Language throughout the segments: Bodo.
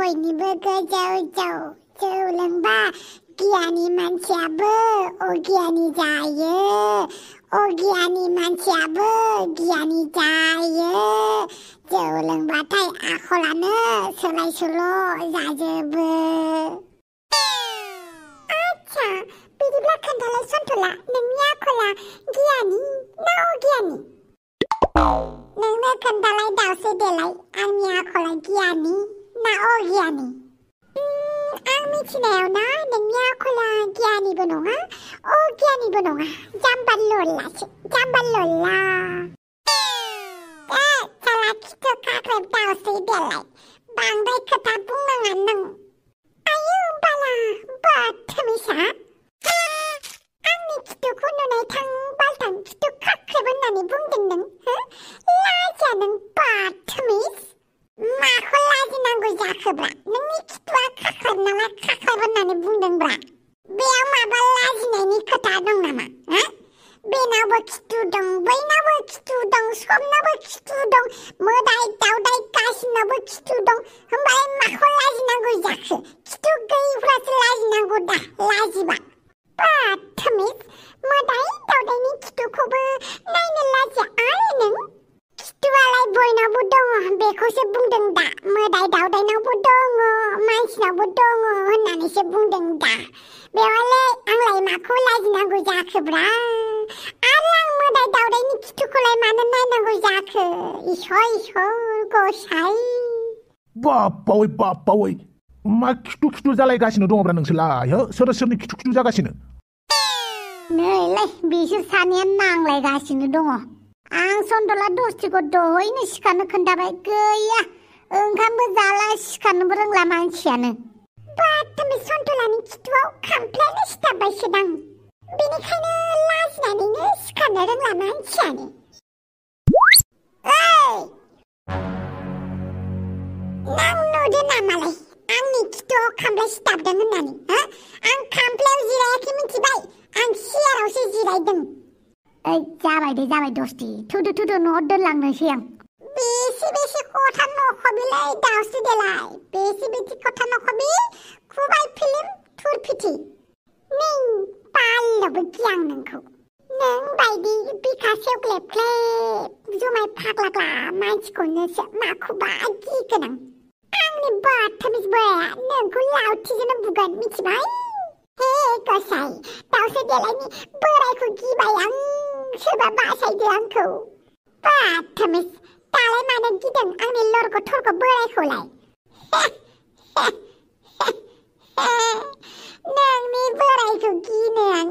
बयनिबो गोजौ जौ जौ लोंबा गियानि मानसियाबो अगियानि जायो अगियानि मानसियाबो गियानि जायो जौ लोंबाथाय आखलानो सोलाय सोल' जाजोबो आच्छा बिदिब्ला खोन्थालाय सन्थला नोंनि आखला गियानि ना अगियानि नोंनो खोन्थालाय दाउसे देलाय आंनि आखला गियानि ना अगियानि आं मिथिनायाव ना नोंनि आखला गियानिबो नङा अगियानिबो नङा जाम्बा लल्लासो जाम्बा लल्ला साला खिथु खाख्रेब दाउसे देलाय बांद्राय खोथा बुंनाङा नों आयौ बाला बाथमिसा आंनि खिथुखौ नुनाय थां बालथां खिथु खाख्रेब होननानै बुंदों नों लाजिया नों बाथमिस माखौ लाजिनांगौ जाखोब्रा नोंनि खिथुआ खाख्रेब नालाय खाख्रेब होननानै बुंदोंब्रा बेयाव माबा लाजिनायनि खोथा दं नामा बेनावबो खिथु दं बैनावबो खिथु दं सबनावबो खिथु दं मोदाय दावदाय गासिनावबो खिथु दं होमबालाय माखौ लाजिनांगौ जाखो खिथु गैयिफ्रासो लाजिनांगौ दा लाजिबा बाथमिस मोदाय दावदायनि खिथुखौबो नायनो लाजिया आरो नों खिथुआलाय बयनावबो दङ बेखौसो बुंदों दा मोदाय दावदायनावबो दङ मानसिनावबो दङ होननानैसो बुंदों दा बेवहायलाय आंलाय माखौ लाजिनांगौ जाखोब्रा आरो आं मोदाय दावदायनि खिथुखौलाय मानो नायनांगौ जाखो इसर गसाइ बाप्पावै मा खिथु जालायगासिनो दङब्रा नोंसोरलाय सोरनि खिथु जागासिनो नैलाय बिसोर सानैया नांलायगासिनो दङ आं सन्दला दस्थिखौ दहैनो सिखारनो खोन्थाबाय गैया ओंखामबो जाला सिखारनोबो रोंला मानसियानो बाथमे सन्दलानि खिथुआव खामफ्लायानो सिथाबबायसोदां बेनिखायनो लाजिनानैनो सिखारनो रोंला मानसियानो नों नुदो नामालाय आंनि खिथुआव खामफ्लाय सिथाबदों होननानै आं खामफ्लायाव जिरायाखै मिथिबाय आं सियारावसो जिरायदों जाबाय दस्ति थुदो न'आव दोनलांनोसै आं बेसे खथा नखबिलाय दाउसे देलाय बेसे खथा नखबि खुबाय फिल्म थुरफिथि नों बालबो गियां नोंखौ नों बायदि बिखा सेवग्लेबख्लेब जुमाय फाग्लाग्ला मानसिखौनोसो माखौबा गिगोनां आंनि बाथमिस बोराया नोंखौ लावथिजोंनो बुगोन मिथिबाय हे गसाइ दाउसे देलायनि बोरायखौ गिबाय आं सोरबा बासायदो आंखौ बाथमिस दालाय मानो गिदों आंनि लरग' थरग' बोरायखौलाय नोंनि बोरायखौ गिनो आं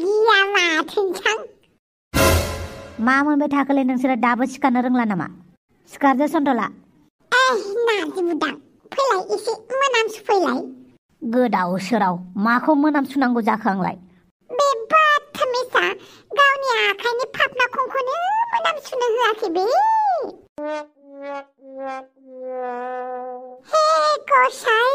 गिया माथोंसां मा मोनबाय थाखोलै नोंसोरो दाबो सिखारनो रोंला नामा सिखारदो सन्दला नारजि बुदां फैलाय एसे मोनामसुफैलाय गोदाव सोराव माखौ मोनामसुनांगौ जाखो आंलाय बे बाथमिसा गावनि आखाइनि फाफ्ला खंखौनो मोनामसुनो होआखै बे हे गसाइ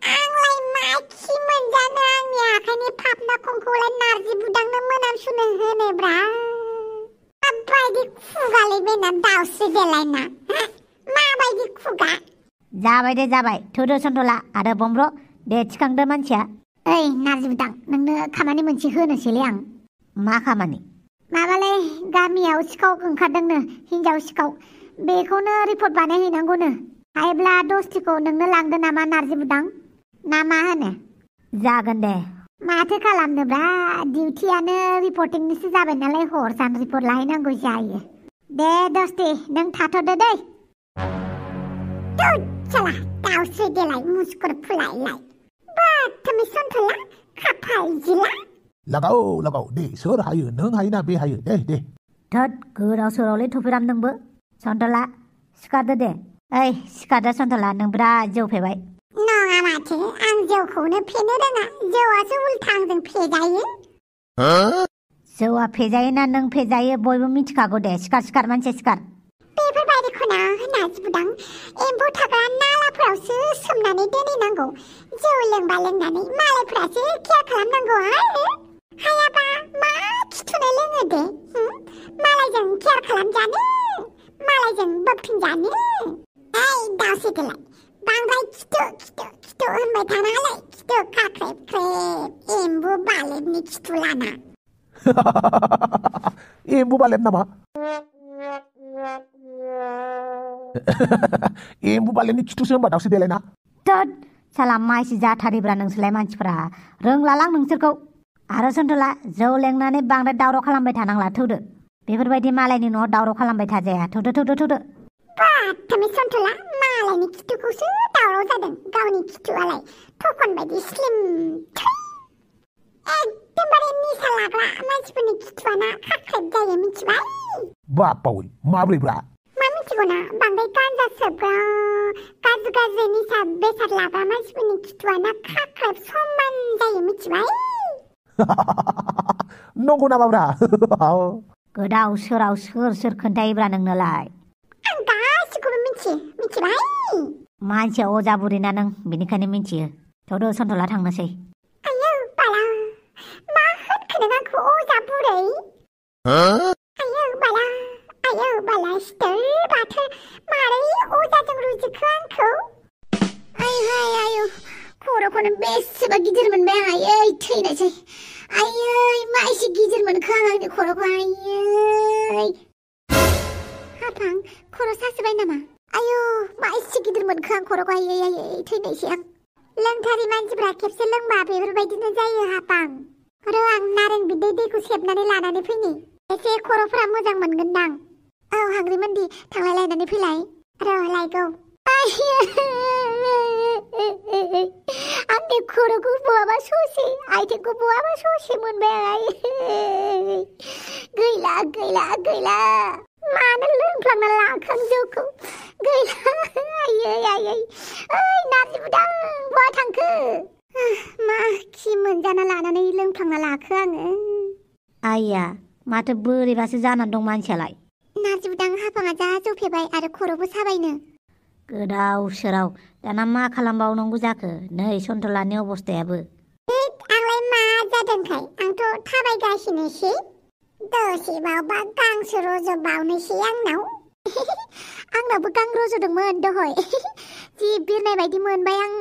आंलाय मा खि मोनजानो आंनि आखाइनि फाफ्ला खंखौलाय नारजि बुदांनो मोनामसुनो होनोब्रा माबायदि खुगालै बेना दाउस्रि देलायना माबायदि खुगा जाबाय थुदो सन्दला आरो बमब्र दे थिखांदो मानसिया ओइ नारजि बुदां नोंनो खामानि मोनसे होनोसैलै आं मा खामानि माबालै गामियाव सिखाव ओंखारदोंनो हिनजाव सिखाव बेखौनो रिपर्ट बानायहैनांगौनो हायोब्ला दस्थिखौ नोंनो लांदो नामा नारजि बुदां ना मा होनो जागोन दे माथो खालामनोब्रा डिउटियानो रिपर्टिंनिसो जाबाय नालाय हर सान रिपर्ट लाहैनांगौ जायो दे दस्ति नों थाथ'दो दै साला दाउस्रि देलाय मुसुकुर फुलायलाय बाथमिस सन्थला खाफाल जिला लगाव दे सोर हायो नों हायोना बे हायो दे थोद गोदाव सोरावलै थुफेराम नोंबो सन्तला सिखारदो दे ओइ सिखारदो सन्तला नों बिराद जौ फेबाय नङा माथो आं जौखौनो फेनो रोङा जौआसो उल्था आंजों फेजायो जौआ फेजायोना नों फेजायो बयबो मिथिखागौ दे सिखार मानसिया सिखार बेफोरबायदिखौना नारजि बुदां एम्फौ थाग्रा नालाफोरावसो सोमनानै दोनहैनांगौ जौ लोंबा लोंनानै मालायफोरासो केयार खालामनांगौ आरो हायाबा मा खिथुनो लोङो दे मालायजों केयार खालामजानो मालायजों बोफिनजानो ओइ दाउस्रि देलाय बांद्राय खिथु होनबाय थानाङालै खिथु खाख्रेब ख्रेब एम्बु बालेबनि खिथु लाना एम्बु बालेब नामा एम्बु बालेबनि खिथुसो होनबा दाउस्रि देलाय ना थोद साला माइसि जाथारिब्रा नोंसोरलाय मानसिफोरा रोंलालां नोंसोरखौ आरो सन्थला जौ लेंनानै बांद्राय दावराव खालामबाय थानांला थौदो बेफोरबायदि मालायनि न'आव दावराव खालामबाय थाजाया थौदो बाथामि सन्थला मालायनि खिथुखौसो दावराव जादों गावनि खिथुआलाय थखन बायदि स्लिम एकदमबारे निसा लाग्रा मानसिफोरनि खिथुआना खाख्रेब जायो मिथिबाय बापावै माब्रैब्रा मा मिथिगौना बांद्राय गान्जा सोबग्रा गाज्रि निसा बेसाद लाग्रा मानसिफोरनि खिथुआना खाख्रेब समान जायो मिथिबाय नंगौ नामाब्रा गोदाव सोराव सोर खोन्थायोब्रा नोंनोलाय आं गासिखौबो मिथिबाय मानसिया अजा बुरिना नों बेनिखायनो मिथियो थौदो सन्थला थांनोसै आयौ बाला मा होनखोनो आंखौ अजा बुरै आयौ बाला सिथोर बाथोर मारै अजाजों रुजुखो आंखौ आयौ खर'खौनो बेसेबा गिदिर मोनबाय आं आयै थैनोसै आयै मा एसे गिदिर मोनखो आं आंनि खर'खौ आयै हाफां खर' सासोबाय नामा आयौ मा एसे गिदिर मोनखो आं खर'खौ आयै थैनोसै आं लोंथारि मानसिफ्रा खेबसे लोंबा बेफोरबायदिनो जायो हाफां र' आं नारें बिदै दैखौ सेबनानै लानानै फैनि एसे खर'फोरा मोजां मोनगोनदां औ हाग्रिमोनदि थांलाय लायनानै फैलाय र' लायगौ आंनि खर'खौ बहाबा ससे आथिंखौ बहाबा ससे मोनबाय आं गैला मानो लोंफ्लांना लाखो आं जौखौ गैला आयै ओइ नारजि बुदां बहा थांखो मा खि मोनजाना लानानै लोंफ्लांना लाखो आङो आइया माथो बोरैबासो जानानै दं मानसियालाय नारजि बुदां हाफाङा जा जौफेबाय आरो खर'बो साबायनो गोदाव सोराव दाना मा खालामबावनांगौ जाखो नै सन्थलानि अबस्थायाबो आंलाय मा जादोंखाय आंथ' थाबायगासिनोसै दसेबावबा गांसो रज'बावनोसै आंनावबो गां रज'दोंमोन दहय जि बिरनाय बायदि मोनबाय आं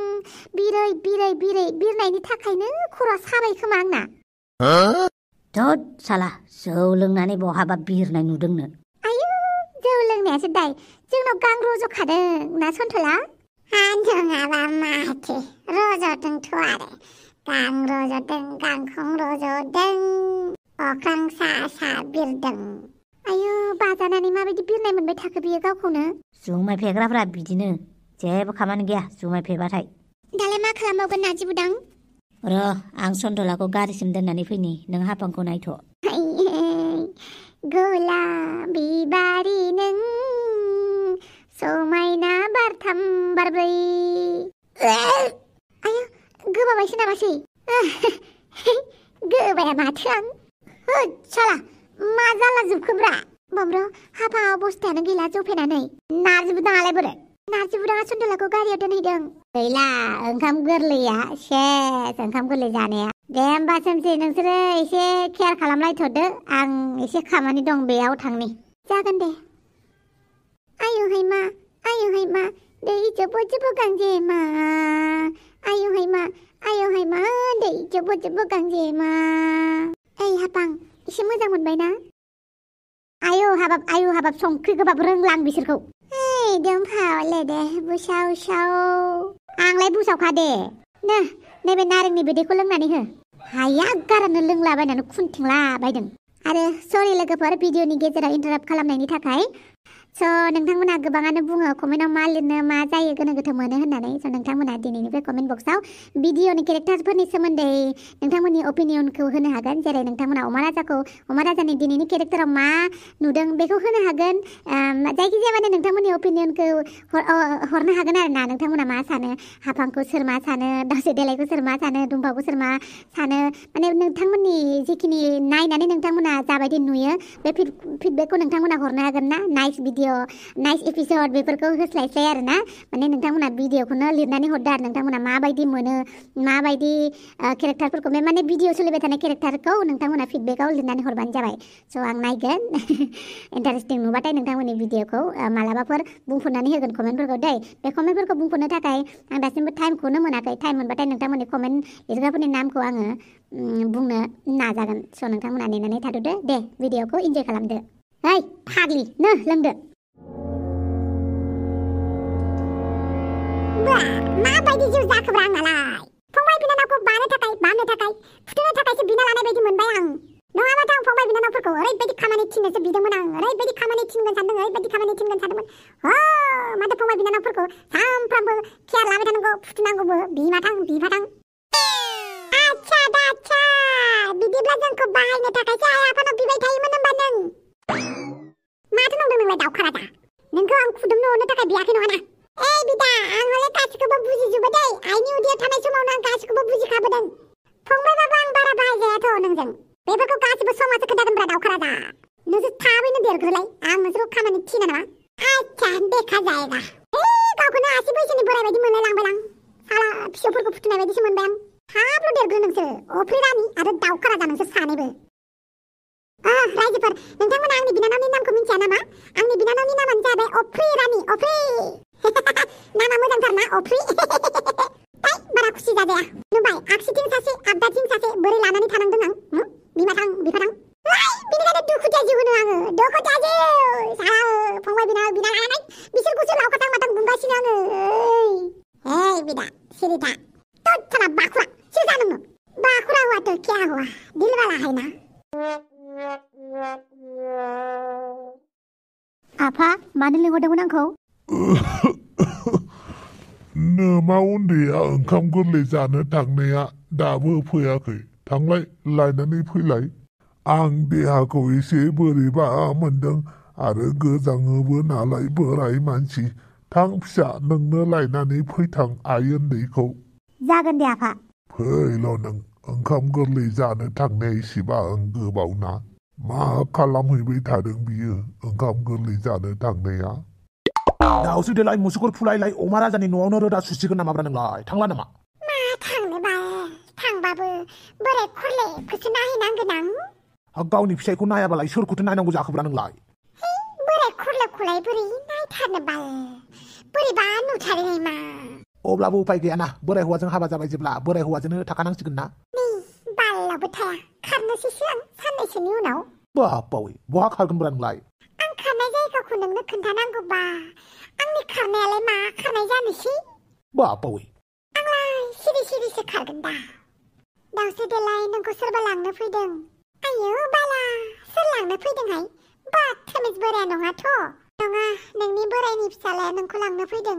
बिरै बिरनायनि थाखायनो खर'आ साबाय खोमा आंना थोद साला जौ लोंनानै बहाबा बिरनाय नुदोंनो आयु जौ लोंनायासो दाय जोंनाव गां रज'खादों ना सन्थला नङाबा माथो रज'दोंथ' आरो गां रज'दों गांखं रज'दों अख्रां सा बिरदों आयु बाजानानै माबायदि बिरनाय मोनबाय थाखो बियो गावखौनो जुमाय फेग्राफ्रा बिदिनो जेबो खामानि गैया जुमाय फेबाथाय दालाय मा खालामबावगोन नारजि बुदां र' आं सन्थलाखौ गारिसिम दोननानै फैनि नों हाफांखौ नायथ' गलाबि बारि नों समायना बारथाम बारब्रै आयु गोबाबायसो नामासै गोबाया माथो आं साला मा जाला जोबखोब्रा बमब्र हाफाङा अबस्थायानो गैला जौफेनानै नारजि बुदाङालाय बोरै नारजि बुदाङा सन्थलाखौ गारियाव दोनहैदों गैला ओंखाम गोरलैया सेस ओंखाम गोरलै जानाया दे होमबा सोमसै नोंसोरो एसे केयार खालामलायथ'दो आं एसे खामानि दं बेयाव थांनि जागोन दे आयुहाय मा दै जोबो गांजेमा आयुहाय मा दै जोबो गांजेमा ओइ हाफां एसे मोजां मोनबाय ना आयु हाबाब संख्रि गोबाब रोंलां बिसोरखौ दोंफावले दे बुसाव आंलाय बुसावखा दे नैबे नारेंनि बिदैखौ लोंनानै हो हाया गारानो लोंलाबायनानै खुन्थिंला बायदों आरो सरि लोगोफोर भिडिअनि गेजेराव इन्टाराप्ट खालामनायनि थाखाय स' नोंथांमोना गोबाङानो बुङो कमेन्टआव मा लिरनो मा जायो गोनो गोथो मोनो होननानै स' नोंथांमोना दिनैनिफ्राय कमेन्ट बक्सआव भिडिअनि केरेक्टारफोरनि सोमोन्दै नोंथांमोननि अपिनियनखौ होनो हागोन जेरै नोंथांमोना अमा राजानि दिनैनि केरेक्टाराव मा नुदों बेखौ होनो हागोन जायखिजाया माने नोंथांमोननि अपिनियनखौ हरनो हागोन आरो ना नोंथांमोना मा सानो हाफांखौ सोर मा सानो दाउस्रि देलायखौ सोर मा सानो दुम्बाखौ सोर मा सानो माने नोंथांमोननि जिखिनि नायनानै नोंथांमोना जाबायदि नुयो बे फिडबेकखौ नोंथांमोना हरनो हागोन ना nice video video nice episode बेफोरखौ होस्लायस्लाय आरोना माने नोंथांमोना भिडिअखौनो लिरनानै हरदो आरो नोंथांमोना माबायदि मोनो माबायदि केरेक्टारफोरखौ माने भिडिअ सोलिबाय थानाय केरेक्टारखौ नोंथांमोना फिडबेकआव लिरनानै हरबानो जाबाय स' आं नायगोन इन्टारेस्टिं नुबाथाय नोंथांमोननि भिडिअखौ मालाबाफोर बुंफोरनानै होगोन कमेन्टफोरखौ दै बे कमेन्टफोरखौ बुंफोरनो थाखाय आं दासिमबो टाइमखौनो मोनाखै टाइम मोनबाथाय नोंथांमोननि कमेन्ट लिरग्राफोरनि नामखौ आङो बुंनो नाजागोन स' नोंथांमोना नेनानै थाथ'दो दे भिडिअखौ इन्जय खालामदो ओइ फाग्लि नो लोंदो माबायदि जिउ जाखोब्रा आंनालाय फंबाय बिनानावखौ बानो थाखाय फुथुनो थाखायसो बिना लानाय बायदि मोनबाय आं नङाबाथ' आं फंबाय बिनानावफोरखौ ओरैबायदि खामानि थिननोसो बिदोंमोन आं ओरैबायदि खामानि थिनगोन सानदोंमोन माथो फंबाय बिनानावफोरखौ सानफ्रामबो केयार लाबाय थानांगौ फुथुनांगौबो बिमाथां आच्छा बिदिब्ला जोंखौ बाहायनो थाखायसो आइ आफानाव बिबाय थायोमोन होनबा नों माथो नंदों नोंलाय दाउखा राजा नोंखौ आं खुदुमनो हरनो थाखाय बियाखै नङाना ओइ बिदा आं हले गासिखौबो बुजिजोबो दै आइनि उदैयाव थानाय समावनो आं गासिखौबो बुजिखाबोदों फंबायबाबो आं बारा बाहायजायाथ' नोंजों बेफोरखौ गासिबो समाजसो खोन्थागोनब्रा दाउखा राजा नोंसोर थाबैनो देरग्रोलाय आं नोंसोरखौ खामानि थिना नामा आच्छा देखा जायगा गावखौनो आसि बैसोनि बोराय बायदि मोनलायलांबाय आं साला फिसौफोरखौ फुथुनाय बायदिसो मोनबाय आं थाबल' देरग्रो नोंसोर अफ्रि रानि आरो दाउखा राजा नोंसोर सानैबो रायजोफोर नोंथांमोना आंनि बिनानावनि नामखौ मिन्थिया नामा आंनि बिनानावनि नामानो जाबाय अफ्रि रानि अफ्रि नामा मोजांथार ना अफ्रि बारा खुसि जाजाया नुबाय आगसिथिं सासे आगदाथिं सासे बोरै लानानै थानांदों आं बिमाथां बिनिखायनो दुखुथिया जिउ होनो आङो दुखुथिया जिउ साला फंबाय बिनानाव बिना लानानै बिसोरखौसो लावखाथां माथां बुंगासिनो आङो ओइ बिदा सिरिथा तो साला बाखुरा सिर जा नोङो बाखुरा हुआ तो क्या हुआ दिल वाला है ना आफा मानो लिंहरदोंमोन आंखौ नोमा उन्दैया ओंखाम गोरलै जानो थांनाया दाबो फैयाखै थांलाय लायनानै फैलाय आं देहाखौ एसे बोरैबा मोनदों आरो गोजाङोबो नालाय बोराय मानसि थां फिसा नोंनो लायनानै फैथां आइ उन्दैखौ जागोन दे आफा फैल' नों ओंखाम गोरलै जानो थांनाया इसेबां गोबाव ना मा खालामहैबाय थादों बियो ओंखाम गोरलै जानो थांनाया दाउसो देलाय मुसुगुर फुलायलाय अमा राजानि न'आवनो रोदा सुसिगोन नामाब्रा नोंलाय थांला नामा मा थांनोबा थांबाबो बोराय खरलेखौसो नायहैनांगोन आं गावनि फिसायखौ नायाबालाय सोरखौथो नायनांगौ जाखोब्रा नोंलाय बोराय खरलेखौलाय बोरै नायथारनोबा बोरैबा नुथारैहाय मा अब्लाबो उपाय गैयाना बोराय हौवाजों हाबा जाबाय जेब्ला बोराय हौवाजोंनो थाखानांसिगोन ना नै बालावबो थाया खारनोसैसो आं साननैसोनि उनाव बावै बहा खारगोनब्रा नोंलाय आं खारनाय जायगाखौ नोंनो खोन्थानांगौबा आंनि खारनायालाय मा खारनाय जानोसै बावै आंलाय सिरि सिरिसो खारगोन दा दाउसो देलाय नोंखौ सोरबा लांनो फैदों आयौ बाला सोर लांनो फैदोंहाय बाथमिज बोराया नङाथ' नङा नोंनि बोरायनि फिसालाया नोंखौ लांनो फैदों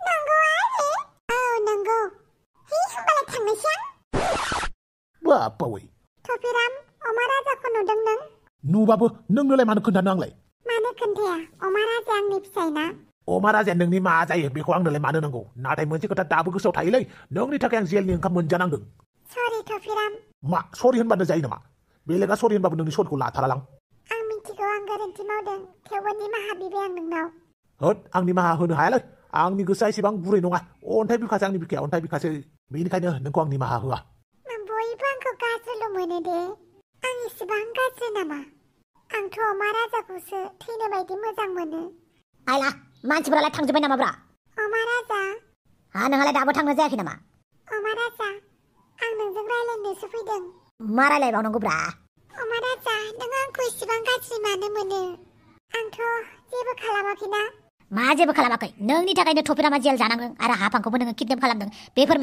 नंगौ आरो औ नंगौ होमबालाय थांनोसै आं बावै थफिराम अमा राजाखौ नुदों नों नुबाबो नोंनोलाय मानो खोन्थानो आंलाय मानो खोन्थाया अमा राजाया आंनि फिसाय ना अमा राजाया नोंनि मा जायो बेखौ आंनोलाय मानो नांगौ नाथाय मोनसे खोथा दाबो गोसोआव थायोलै नोंनि थाखाय आं जेलनि ओंखाम मोनजानांदों सरि थफिराम मा सरि होनबानो जायो नामा बेलेगा सरि होनबाबो नोंनि सरिखौ लाथारालां आं मिथिगौ आं गोरोन्थि मावदों थेवबो निमाहा बिबाय आं नोंनाव होद आं निमाहा होनो हायालै आंनि गोसोआ एसेबां गुरै नङा अन्थाइ बिखासै आंनि बिखाया अन्थाइ बिखासै बेनिखायनो नोंखौ आं निमाहा होआ बयबो आंखौ गाज्रिल' मोनो दे आं इसेबां गाज्रि नामा आंथ' अमा राजाखौसो थैनो बायदि मोजां मोनो आइला मानसिफोरालाय थांजोब्बाय नामाब्रा अमा राजा नोंहालाय दाबो थांनो जायाखै नामा अमा राजा आं नोंजों रायलायनोसो फैदों मा रायलायबावनांगौब्रा अमा राजा नों आंखौ इसेबां गाज्रि मानो मोनो आंथ' जेबो खालामाखैना मा जेबो खालामाखै नोंनि थाखायनो थफिरामा जेल जानांदों आरो हाफांखौबो नोङो किडनेप खालामदों बेफोर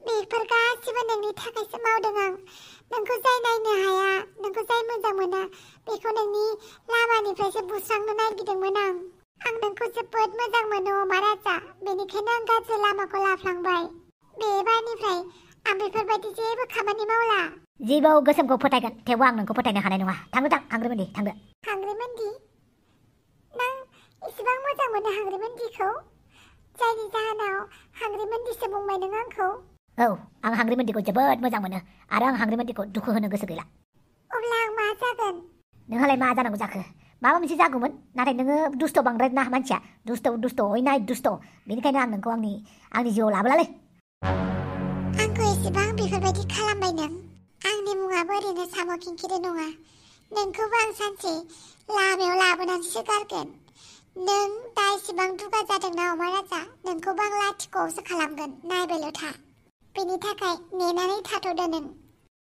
बेफोर गासिबो नोंनि थाखायसो मावदों आं नोंखौ जाय नायनो हाया नोंखौ जाय मोजां मोना बेखौ नोंनि लामानिफ्रायसो बुस्रांनो नागिरदोंमोन आं नोंखौ जोबोद मोजां मोनो अमा राजा बेनिखायनो आं गाज्रि लामाखौ लाफ्लांबाय बेबारनिफ्राय आं बेफोरबायदि जेबो खामानि मावला जिबौ गोसोमखौ फोथायगोन थेवबो आं नोंखौ फोथायनो हानाय नङा थांदो हांग्रिमोनदि थांदो हांग्रिमोनदि नों इसेबां मोजां मोनो हांग्रिमोनदिखौ जायनि जाहोनाव हांग्रिमोनदिसो बुंबाय नों आंखौ औ आं हांग्रिमोनदिखौ जोबोद मोजां मोनो आरो आं हांग्रिमोनदिखौ दुखु होनो गोसो गैला अब्ला आं मा जागोन? नोंहालाय मा जानांगौ जाखो? माबा मोनसे जागौमोन नाथाय नोङो दुस्थ' बांद्राय ना मानसिया दुस्थ' अयनाय दुस्थ' बेनिखायनो आं नोंखौ आंनि जिउआव लाबोलालै। आंखौ एसेबां बेफोरबायदि खालामबाय नों। आंनि मुङाबो ओरैनो साम' खिंखिरि नङा। नोंखौबो आं सानसे लामायाव लाबोनानैसो गारगोन। नों दा एसेबां दुगा जादोंना अमा राजा, नोंखौबो आं लाथिख'आवसो खालामगोन, नायबायल' था। बेनि थाखाय नेनानै थाथ'दो नों।